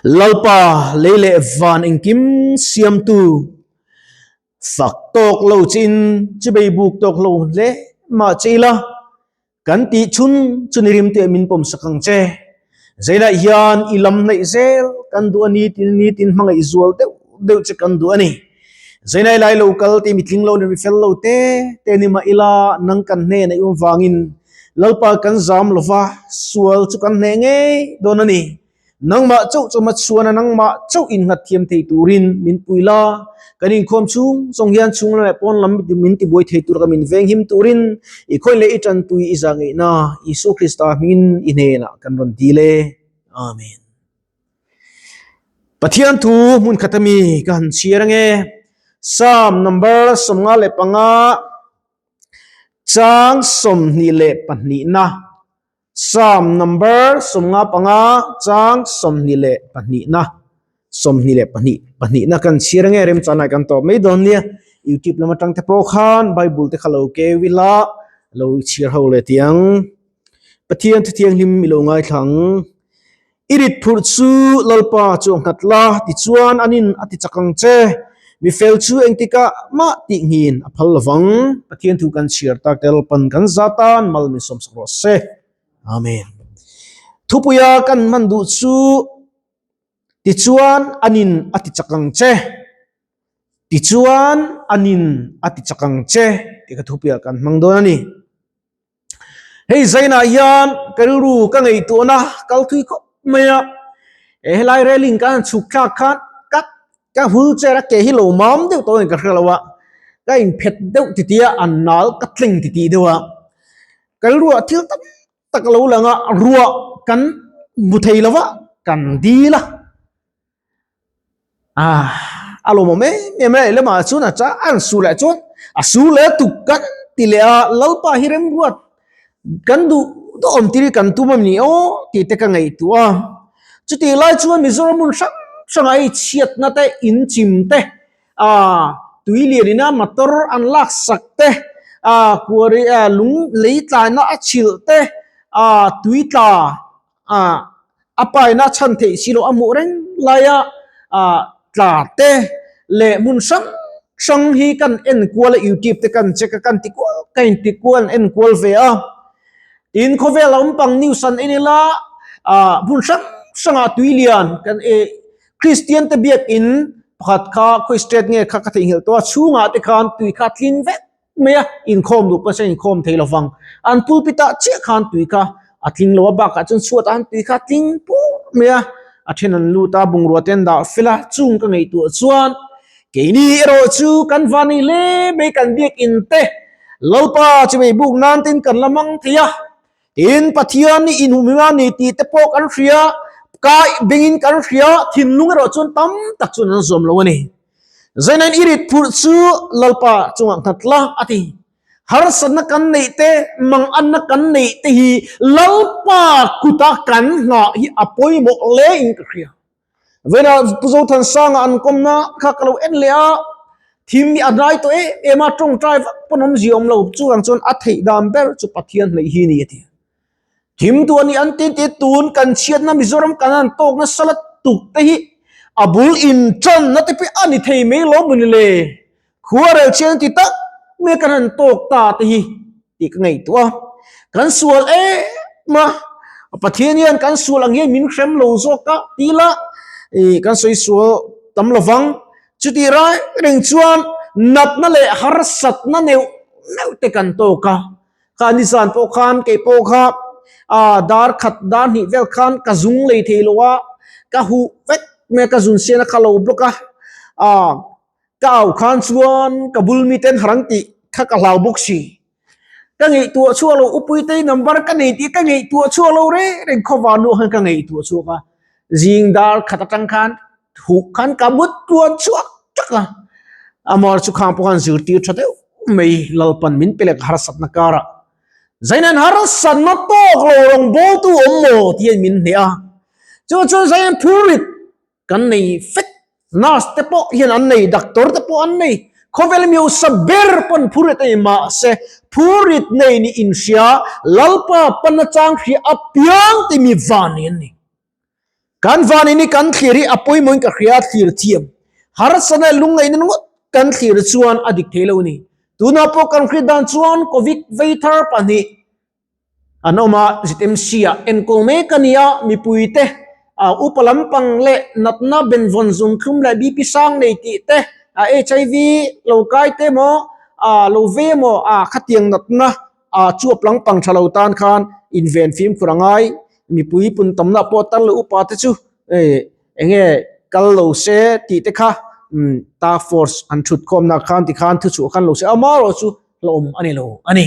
Lalpa lei leh van engkim siamtu fak tawk lo chin chibei buk tawk lo hle mah che ila kan tih chhun chu ni rim teh min pawm sak ang che. Zeilah hian i lam hnaih zel kan duh a ni tin ni tin hmangaih zual deuh deuh che kan duh a ni. Zeinai lai lo kal ti mitling lo leh mifel lo te te ni mah ila nang kan hnen a i awm vangin Lalpa kan zam lova sual chu kan hneh ngei dawn a ni. Nangmah chauh chu hmachhuana nangmah chauh innghat thiam thei turin min pui la, kan inkhawm chhung zawng hian chhung lam leh pawn lam min tibuai thei tur ka min venghim turin i khawih leh i tantui i zah ngeihna Isua Krista hmingin i hnenah kan rawn dil e. Amen. Pathian thu hmun khat ami ka han chhiar ange. Psalm number 55 chang 22 na. Psalm number 55 chang 22 na. 22 pahnihna kan chhiar ange remchana kan tawp mai dawn nia. YouTube lam atang te pawh khan Bible te kha lo keu ila lo chhiar ho leh tiang. Pathian thuthianghlim i lo ngaithla ang. I rit phurh chu Lalpa chu a nghat la, tichuan an in a ti chak ang che. Mi fel chu engtikah mah tih nghin a phal lovang. Pathian thu kan chhiar tak te Lalpan kan za tan mal min sawmsak rawh se. Amen. Thupuia kan hman duh chu tichuan an in a ti chak ang che. Tichuan an in a ti chak ang che tih kha thupuia kan hmang dawn a ni. Hei zainah hian ka rilru ka ngaihtuahna kal thui khawp mai a, he helai railing ka han chhuk thlak khan ka ka wheelchair a ke hi lo mam deuh tawh in ka hre lo a, ka inphet deuh titi a, a nal ka tleng titi deuh a, ka rilruah thil tam tak a lo lang a, ruah kan hmu thei lo va, kan dil a. Ah, a lawmawm em em a, lamah chuan a cha an su leh chuan a su leh tuk kan ti leh a, Lalpa hi remruat kan duh duh awm tir hi kan tum a ni aw tih te ka ngaihtuah a. Chutih lai chuan Mizoram hmun hrang hrangah hei chhiatna te, inchim te, ah tui lian ina motor an lak sak te, ah kuari ah lung lei tlaina a chhilh te, ah tui tla ah a paina chhan theih si loh a hmuh reng laia ah tla te leh hmun hrang hrang hi kan en kual a youtube te kan check a kan ti kual ka in ti kual an en kual ve a tin khawvel a awm pang news an en ila ah hmun hrang hrangah tui lian kan eh Christian te biakin pakhat kha khawi state nge kha ka theihnghilh tawh a chhungah te khan tui kha a tling vek. mai a, inkhawm duh pawh chuan inkhawm thei lo vang. An pulpit ah chiah khan tui kha a tling lo a, bakah chuan chhuat ah khan tui kha a tling pur mai a, a then an lut a, bungrua te an dah fel a, chung ka ngaihtuah chuan keini erawh chu kan van nei hle mai kan biakin te Lalpa chu mei buk nan tin kan la mang thei a, tin Pathian hi inhumhim a ni tih te pawh kan hria, ka bengin kan hria, thinlung erawh chuan tam tak chuan an zawm lo a ni. Zainain i rit phurh chu Lalpa chungah nghat la a ti. Harsatna kan neih te, manganna kan neih te hi Lalpa kuta kan nghah hi a pawimawh hle in ka hria. Vawiinah Pu Zothansanga an kawmna kha ka lo en leh a, thim hi a hnai tawh em em a, tawngtai vak pawn awmzia awm lo, chuvang chuan a theih dan ber chu Pathian hnaih hi a ni a ti. Thim tu a ni an ti ti tun kan chhiatna Mizoram kan han tawk nasa la tuk te hi a bul in tan na te pawh a ni thei mai lo maw ni le khua rel chian ti tak mai kan han tawk ta te hi tih ka ngaihtuah a kan sual em a Pathian hian kan sual ang hian min hrem lo zawk a ti ila ih kan sawi sual tam lovang chutih rai reng chuan natna leh harsatna neuh neuh te kan tawk a. Kha nizan pawh khan kei pawh kha ah dar khat dar hnih vel khan ka zung lei thei lo a, ka huh vek mai a ka zun sian a kha lo block a, ah ka au khan chuan ka bul miten harang tih kha ka hlau bawk si. Ka ngaihtuah chhuak lo Upuitei number ka nei tih ka ngaihtuah chhuak lo reng reng khawvar nu khan ka ngaihtuah chhuak a, zing dar khat atang khan huh khan ka mut tluan chhuak tak a, amar chu khang pawh khan zirtir tha deuh mai Lalpan min pe leh ka harsatna karah Zainan harsatna tawk lo rawn bawltu awm maw tih hian min hneh a, chu chuan Zainan phurrit kan nei fek nurse te pawh hian an nei doctor te pawh an nei khawvel miusa ber pawn phurrit a ni mahse phurrit nei ni inhria Lalpa pana chang hria apiang te mi van ni an ni. Kan van in hi kan thlir hi a pawimawhin ka hria thlir thiam. Harsatna leh lungngaihna ngawt kan thlir chuan a dik thei lo a ni. Tunah pawh kan hriat dan chuan Covid vei thar pahnih an awm a, ZMC ah enkawl mek a ni a, mipuite upa lampang leh natna benvawn zungthlum leh BP sang nei tih te, HIV lo kai te emaw lo ve emaw khatiang natna chuap lampang tha lo tan khan inven fimkhur a ngai, mipui pun tamna pawh tar leh upa te chu eng nge kal lo se tih te kha task force an thut khawmna khan tikhan thuchhuah khan lo se amaherawh chu hlawm a ni lo a ni.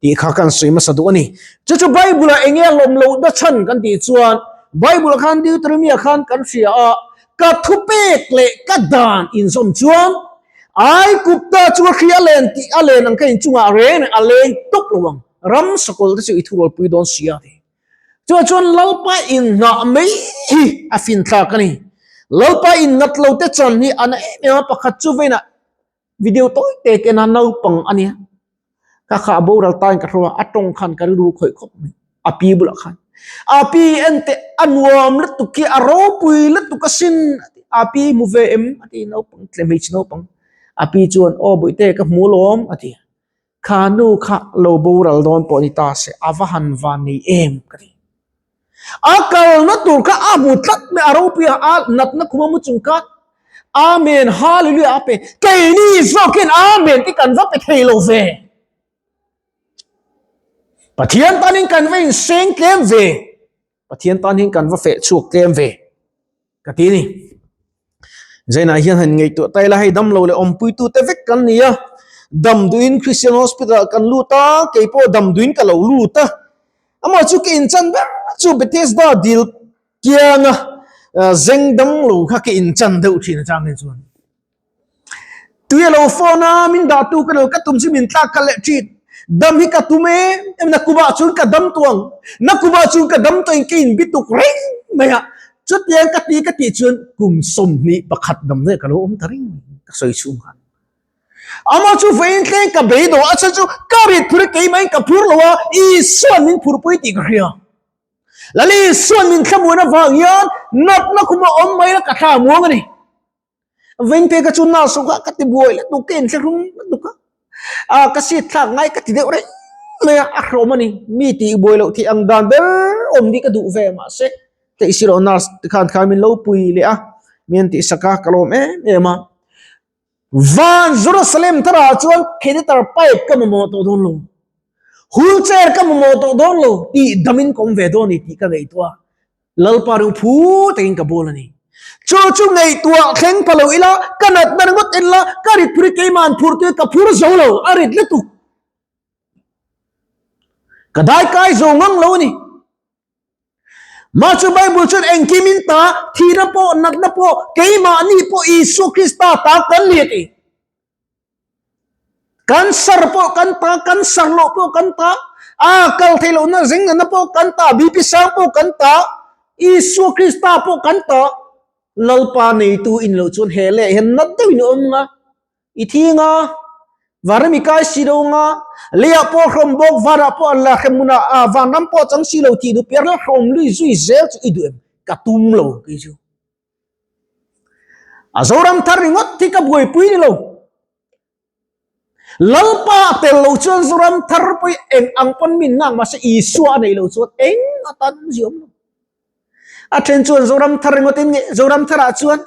Tih kha kan sawi hmasa duh a ni. Chu chu Bible ah enge hlawm loh na chhan kan tih chuan Bible ah khan Deuteronomy ah khan kan hria a, ka thupek leh ka dan inzawm chuan Aigupta chu a hria a len tih a len ang kha inchungah reng reng a leng tawp lo ang, ram sakawlh te chu i thurualpui dawn si a ti. Chuan chuan Lalpa inngah mai hi a finthlak a ni. Lalpa inngat lo te chan hi a na em em a, pakhat chu veinah Video tawi te te na naupang a nia. Ka kha a boral tain ka hraw a, a tawng khan ka rilru khawih khawp mai. A pi bulah khan. A pi en teh a nuam lutuk hi a ropui lutuk asin a ti. A pi hmu ve em a ti naupang tle hmeichhe naupang. A pi chuan aw bawihte ka hmu alawm a ti. Kha nu kha lo boral dawn pawh ni ta se a va han van nei em ka ti. A kalna tur kha a hmu tlat mai a ropui a, a natna khuma mu chung khan Amen Hallelujah a pe. Keini zawkin Amen te kan va pe thei lo ve. Pathian tanin kan va inseng tlem ve. Pathian tan hian kan va feh chhuak tlem ve. Ka ti ni. Zainah hian han ngaihtuah ta ila hei damlo leh awmpuitu te vek kan ni a. Damduin Christian Hospital kan lut a, kei pawh damduin ka lo lut a. Amah chu ka inchan ber chu Bethesda dil kianga zeng damlo kha ka inchan deuh thin atang hi chuan. Tui a lo phone a, min dah tu ka lo ka tum chu min tlak khalh leh thin. Dam hi ka tum em em na kumah chuan ka dam tawh ang, na kumah chuan ka dam tawh in ka inbi tuk reng mai a. Chutiang ka ti ka tih chuan kum 21 dam daih ka lo awm ta reng mai ka sawi chhung khan. Amah chu vawiin thleng ka beidawh a chhan chu ka rit phur i keimah in ka phur lo a, Isua'n min phurpui tih ka hria. Lali Isua'n min thlamuan avang hian natna khuma awm mai la ka thla a muang a ni. Vengte ka chu nurse ho kha ka ti buai lutuk ka inthlahrung lutuk a, ah ka seat thlak ngai ka ti deuh reng mai a, a hrawm a ni, mi tih buai loh theih ang dan ber awm hi ka duh ve mahse theih si loh nurse te khan khan min lo pui leh a, min tih sak a ka lawm em em a, van Jerusalem tharah chuan catheter pipe ka mamawh tawh dawn lo, wheelchair ka mamawh tawh dawn lo tih damin ka awm ve dawn a ni tih ka ngaihtuah a. Lalpa ring phu takin ka bawl a ni. Chu chu ngaihtuah thleng pha lo ila, ka natna ringawt en la, ka rit phur i keima'n phur tu hi ka phur zo lo, a rit lutuk. Ka daikai zo ngang lo a ni. Mah chu Bible chuan engkim in ta, thihna pawh, natna pawh, keimahni pawh Isua Krista ta kan ni a ti. Kan sar pawh kan ta, kan sar loh pawh kan ta, a kal theih lohna zeng nana pawh kan ta, BP sang pawh kan ta, Isua Krista pawh kan ta. Lalpa neitu in loh chuan he leh hian nat deuhin i awm nga, i thi nga, vanram i kai si lo nga, leiah pawh hrawm bawk, vanah pawh an la hrem hmunah a vanram pawh chang si lo tih duh piar la hrawm lui zui zel chu i duh em? Ka tum lo kei chu. A Zoram thar ringawt hi ka buaipui ni lo. Lalpa a tel lo chuan Zoram thar pawh hi eng ang pawn min nghak mahse Isua a neih loh chuan eng atan zia awm lo. A then chuan Zoram thar ringawt in nge Zoram tharah chuan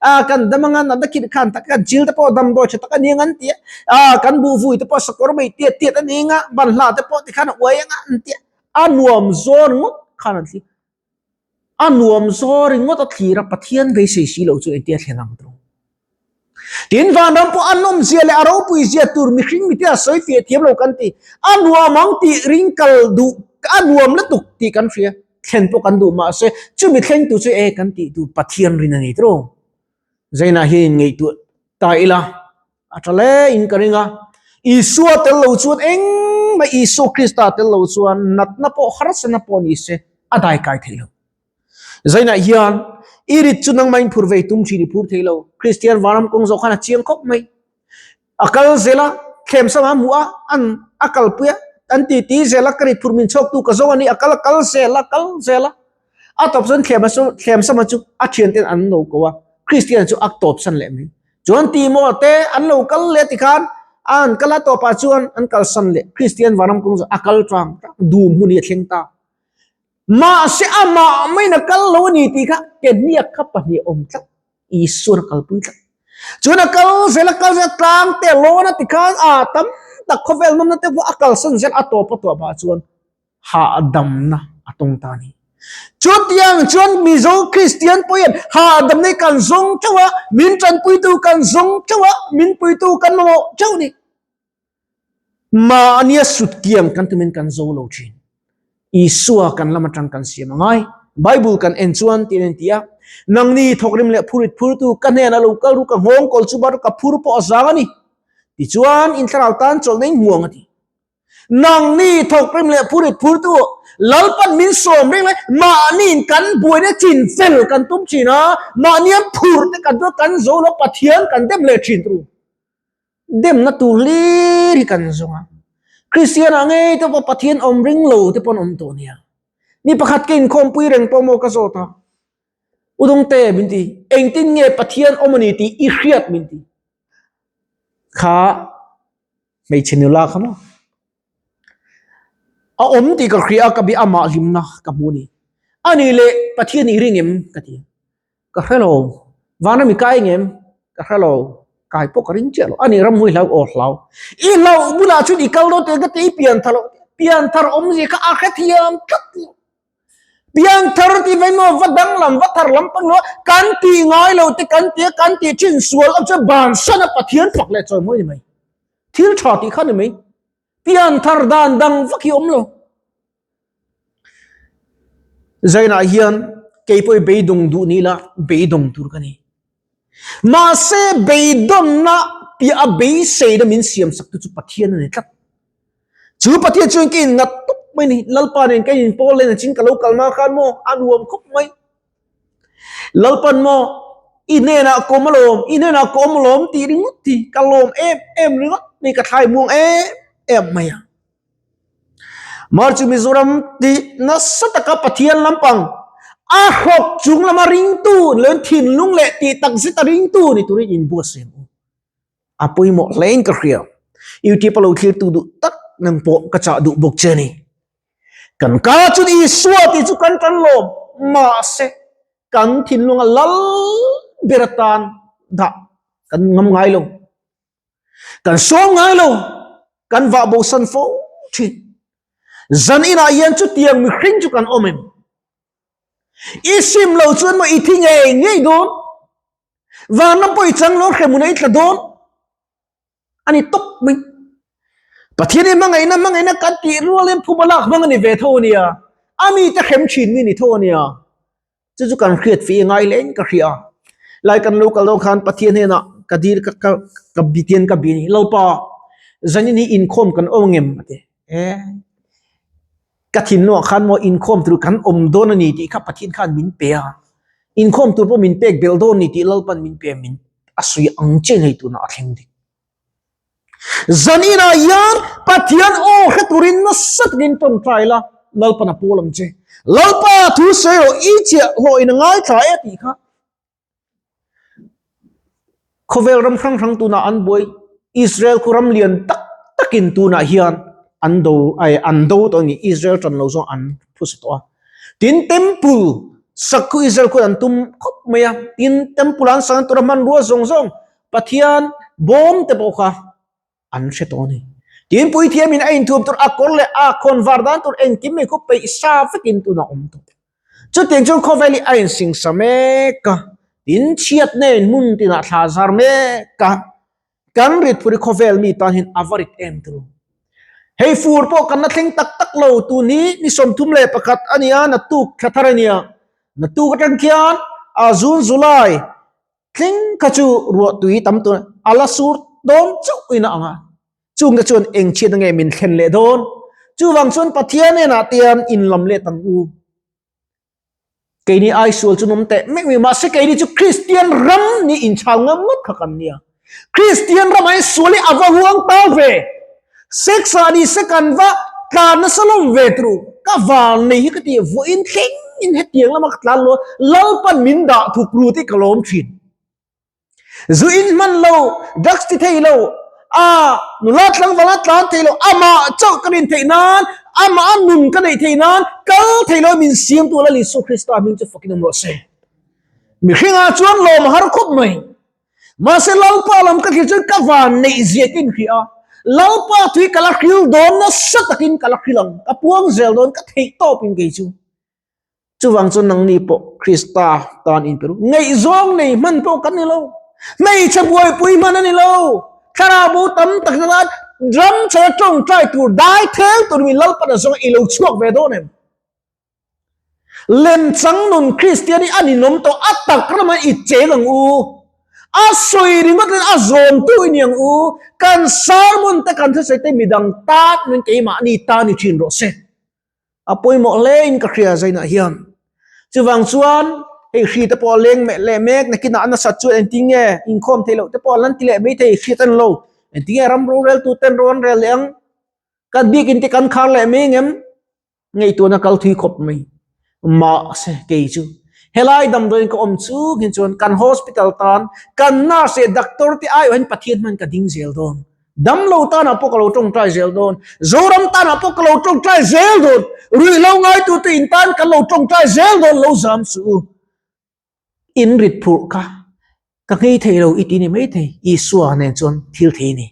a kan dam anga natna khirh khan tak kan chil te pawh damdawi tha tak a ni ang an ti a, a kan buhvui te pawh sakawr mai tiat tiat a ni ang a, banhla te pawh tikhan a uai ang a an ti a, a nuam zawn ngawt khan an thlir. A nuam zaw ringawt a thlir a, Pathian beisei si lo chu engtia thlen ang tawh. Tin, vanram pawh a nawmzia leh a ropuizia tur mihring mite a sawi fiah thiam lo kan ti. A nuam ang tih ring kal duh, a nuam lutuk tih kan hria, thlen pawh kan duh mahse chumi thleng tur chu e kan tih tur Pathian rin a ni tawh. Zainah hian inngaihtuah ta ila. A tha hle in ka ring a, Isua tel lo chuan engmah Isua Krista tel lo chuan natna pawh harsatna pawh ni se a dai kai thei lo. Zainah hian i rit chu nangmah in phur ve tum thin i phur thei lo. Kristian vanram kawng zawh khan a chiang khawp mai. A kal zel a, thlem sam a hmuh a, an a kalpui a, an ti ti zel a, ka rit phur min chhawktu ka zo a ni, a kal a kal zel a, kal zel a. A tawp chuan thlem chu thlem sama chu a thian ten an lo ko a, Christian chu a tawp san leh mai. Chuan Timo te an lo kal leh tikhan an kal a tawpah chuan an kalsan leh Christian vanram kawng chu a kal tlang tlang dum hmun hi a thleng ta. Mahse amah maiin a kal lo a ni tih kha ke hniak kha pahnih a awm tlat. Isuan a kalpui tlat. Chuan a kal zel a kal zel a tlang te lawn a tikhan a tam tak khawvel nawmna te pawh a kalsan zel a tawp a tawp ah chuan hahdamna a tawng ta a ni. Chutiang chuan Mizo Kristian pawh hian hahdamna hi kan zawng theuh a, min tanpuitu kan zawng theuh a, min puitu kan mamawh theuh a ni. Mahnia sut kiang kan tumin kan zo lo thin. Isua kan lam atang kan siam a ngai. Bible kan en chuan tiin an ti a, Nangni thawkrim leh phurit phurtu ka hnenah lo kal ru ka nghawng kawl chu bar ka phur pawh a zang a ni. Tichuan in thlarau tan chawlhna in hmuang a ti. Nangni thawkrim leh phurit phurtu Lalpan min sawm reng lai mahniin kan buaina chin fel kan tum thin a, mahnia phur te kan tum a, kan zo lo Pathian kan dem leh thin tur. Demna tur hlir hi kan zawng a. Kristian ah ngei te pawh Pathian awm ring lo te pawh an awm tawh nia. Mi pakhat ka inkhawmpui reng pawh maw ka zawt a. U Dawngte min ti, engtin nge Pathian awm a ni tih i hriat min ti. Kha hmeichhe nula kha maw. A awm tih ka hria a, ka bi amah hlimna ka hmu a ni. A nih leh Pathian i ring em ka ti. Ka hre lo. Vanram i kai ngem? Ka hre lo. Kai pawh ka ring chiah lo. Ani ram hmui hlau aw hlau. I hlauh bulah chuan i kal dawn teh ka ti i pian thar loh. Pian thar awmzia kha a hrethiam tlat lo. Pian thar tih vei maw va danglam va thar lam pang lo a kan tih ngai lo te kan ti a kan tih thin sual awm chuan bansan a Pathian fak leh chawi mawi ni mai. Thil tha tih kha ni mai. Pian thar dan dang vak hi awm lo. Zainah hian kei pawh i beidawng duh ni ila beidawng tur ka ni. Mahse beidawnna piah a beiseina min siam sak tu chu Pathian a ni tlat. Chu Pathian chuan ka inngat tawp mai ni. Lalpa nen ka inpawl len achin ka lo kal hma khan maw a nuam khawp mai. Lalpan maw i hnenah ka awm alawm, i hnenah ka awm alawm tih ringawt hi ka lawm em em ringawt mai ka thlai muang em em mai a. Mar chu Mizoram tih nasa taka Pathian lampang a hrawk chung lama ringtu leh thinlung leh tih tak zeta ringtu ni turin inbuatsaih ang u. A pawimawh hlein ka hria. YouTube a lo thlirtu duh tak nang pawh ka chah duh bawk che a ni. Kan ka chu Isua tih chu kan tan lawm mahse kan thinlunga lal ber atan dah kan ngam ngai lo. Kan sawm ngai lo, kan vah bosan fo thin. Zan inah hian chutiang mihring chu kan awm em? I sim lo chuan maw i thi ngei ngei dawn? Vanram pawh i chang lo hremuna i tla dawn? A ni tawp mai. Pathian hi hmangaihna hmangaihna kan tih rualin phuba lak hmang a ni ve tho a nia. A mite hrem thin mi ni tho a nia. Chu chu kan hriat fih ngai leh in ka hria a. Lai kan lo kal dawn khan Pathian hnenah ka dil ka ka ka bi tian ka bi a ni. Lalpa zanin hi inkhawm kan awm ngem a ti. E ka thinlungah khan maw inkhawm tur kan awm dawn a ni tih kha Pathian khan min pe a. Inkhawm tur pawh min pek belh dawn a ni tih Lalpan min pe a min a sawi ang chiah ngei tunah a thleng dik. Zan inah hian Pathian aw hre turin nasa takin tawngtai la, Lalpan a pawl ang che. Lalpa thu sawi rawh, i chiah hlawhin a ngaithla e tih kha. Khawvel ram hrang hrang tunah an buai, Israel khu ram lian tak takin tunah hian an do ai an do tawh a ni, Israel tan lo zawng an phusa tawh a. Tin temple sak khu Israel khuan an tum khawp mai a, tin temple an sak tura hmanrua zawng zawng Pathian bawm te pawh kha an hre tawh a ni. Tin puithiamin a inthuam tur a kawr leh a khawn var dan tur engkim mai khu peih sa vekin tunah a awm tawh. Chutiang chuan khawvel hi a insingsa mek a, tin chhiat nen hmun tinah thla zar mek a, kan rit phur hi khawvel mi tan hian a va rit em turu. Hei fur pawh kan la thleng tak tak lo, tun hi ni 31 a ni a, naktuk thla thar a nia, naktuk atang khian a June July Thleng kha chu ruah tui tam tur a la sur dawn chauh in a ang a, chungte chuan eng chhiat nge min thlen leh dawn? Chuvang chuan Pathian enah tian in lam let ang u. Keini ai sual chu nawm teh mek mai, mahse keini chu Kristian ram ni inchhal ngam ngawt kha kan nia. Kristian ramah hian sual hi a va huang tau ve. Sex ah ni se kan va tlan nasa lo ve turu. Ka van nei hi ka ti, vawiin thleng in hetiang lama ka tlan lo Lalpan min dah thuk ru tih ka lawm thin. Zu in hman lo, drugs ti thei lo, a nula tlangval a tlan thei lo, amah chauh ka rin theih nan, amah a nun ka neih theih nan, kal thei lo min siamtu Lal Isua Krista hming chu fakin awm rawh se. Mihringah chuan lawm a har khawp mai. Mahse Lalpa lam ka thlir chuan ka van neih zia ka inhria a, Lalpa tui ka la hril dawn nasa takin ka la hril ang, ka puang zel dawn ka theih tawpin kei chu. Chuvang chuan nangni pawh Krista tan in peru. Ngaihzawng nei hman pawh kan ni lo. Hmeichhe buaipui hman a ni lo. Thlarau bo tam tak na tan ram chhana tawngtai tur dai thel tur min Lalpan a zawnga i lo chhuak ve dawn em? Lemchang nun Kristian hi a ninawm tawh a tak ramah i cheng ang u. A sawi ringawt in a zawmtu i ni ang u. Kan sermon te kan thusawi te midang tan min keimahni tan i thin rawh se. A pawimawh hle in ka hria zainah hian. Chuvang chuan hei hri te pawh a leng meh leh mek nakinah a nasat chuan engtin nge inkhawm theih loh te pawh an lan ti leh mai thei hriat a ni lo. Engtin nge ram roreltu ten ro an rel leh ang? Kan biakin te kan khar leh mai ngem? Ngaihtuahna kal thui khawp mai. Mahse kei chu helai damdawiin ka awm chung hin chuan kan hospital tan kan nurse leh doctor te aiawh hian Pathian hman ka ding zel dawn. Damlo tanah pawh ka lo tawngtai zel dawn. Zoram tanah pawh ka lo tawngtai zel dawn. Ruihhlo ngaitute in tan kan lo tawngtai zel dawn lo zam suh u. In rit phurh kha ka nghei thei lo i ti ni mai thei, Isua nen chuan thil thei ni.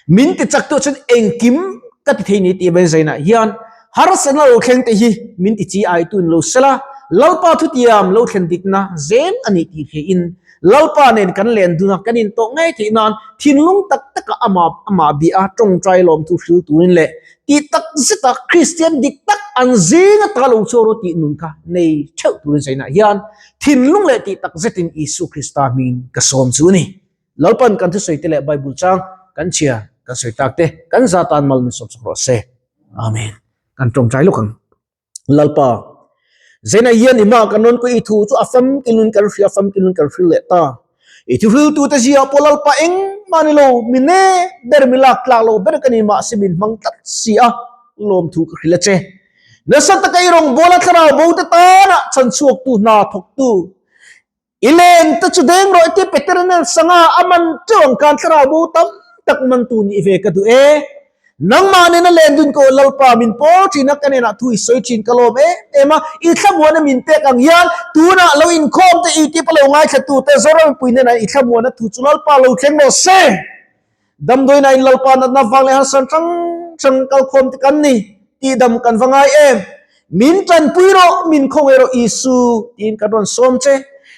Min ti chak tawh chuan engkim ka ti thei ni tih mai zainah hian harsatna lo thleng te hi min ti chi ai tun lo sela, Lalpa thutiam lo thlen dikna zel a nih tih hriain Lalpa nen kan len dun a, kan intawh ngei theih nan thinlung tak taka amah amah bia a tawngtai lawmthu hril turin leh Tih tak zeta Kristian dik tak an zing ata lo chu ro tih nun kha nei theuh turin zainah hian thinlung leh tih tak zetin Isu Krista hming ka sawm chu a ni. Lalpan kan thusawi te leh Bible chang kan chhia kan sawi tak te kan za tan mal min sawm chak rawh se. Amen. Kan tawngtai lawk ang. Lalpa, zainah hian i hmaah kan rawn kuih i thu chu a famkilun kan hria, famkilun kan hril leh ta. I thuhriltute zia pawh Lalpa engmah ni lo, mi ne ber, mi lak tlak lo ber ka ni mahse min hmang tlat si a, lawmthu ka hrilh a che. Nasa taka i rawngbawla thlarau bo te tana chhanchhuaktu hna thawktu i len te chu deng rawh i ti Peter nen sanga a man teuh ang khan thlarau bo tam tak mantu nih ve ka duh e. Nangmah nena len dun ko Lalpa min pawl thin a, ka nenah thu i sawi thin ka lawm em em a, i thlamuana min pek ang hian tunah lo inkhawm te i tip a lo ngaithla tu te Zoram mipui hnenah i thlamuana thu chu Lalpa lo thleng rawh se. Damdawiinah in Lalpa natna vang leh harsan hrang hrang kalkhawm te kan ni tih dam kan va ngai em. Min tanpui rawh, min khawngaih rawh Isu tiin kan rawn sawm che.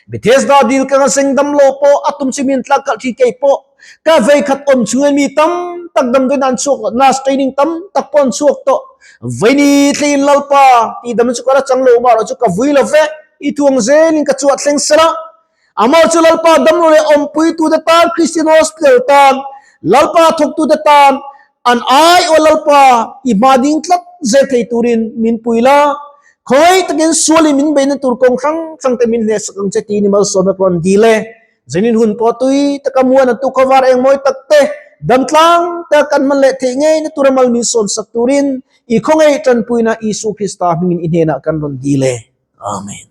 Bethesda dil ka nga seng dam lo pawh a tum chi min tlak kalh thin kei pawh. Ka vei khat awm chhungin mi tam tak damdawiin an chhuak loh, nurse training tam tak pawh an chhuak tawh. Vaini tleiin Lalpa tih dam chu ka la chang lo mah erawh chu ka vui lo ve, i thuang zelin ka chhuah thleng sela. Amah chu Lalpa damlo leh awmpuitute tan, Christian Hospital tan, Lalpa thawktute tan, an ai aw Lalpa i hma ding tlat zel thei turin min pui la. Khawi takin sualin min beihna tur kawng hrang hrang te min hnehsak ang che tiin i malsawmna ka rawn dil e. Zenin hun pawh tui taka muan a tu khawvar eng mawi tak te, damtlang taka kan hman leh theih ngei na tura mal min sawnsak turin i khawngaih tanpuina Isu Krista hmingin i hnenah kan rawn dil e. Amen.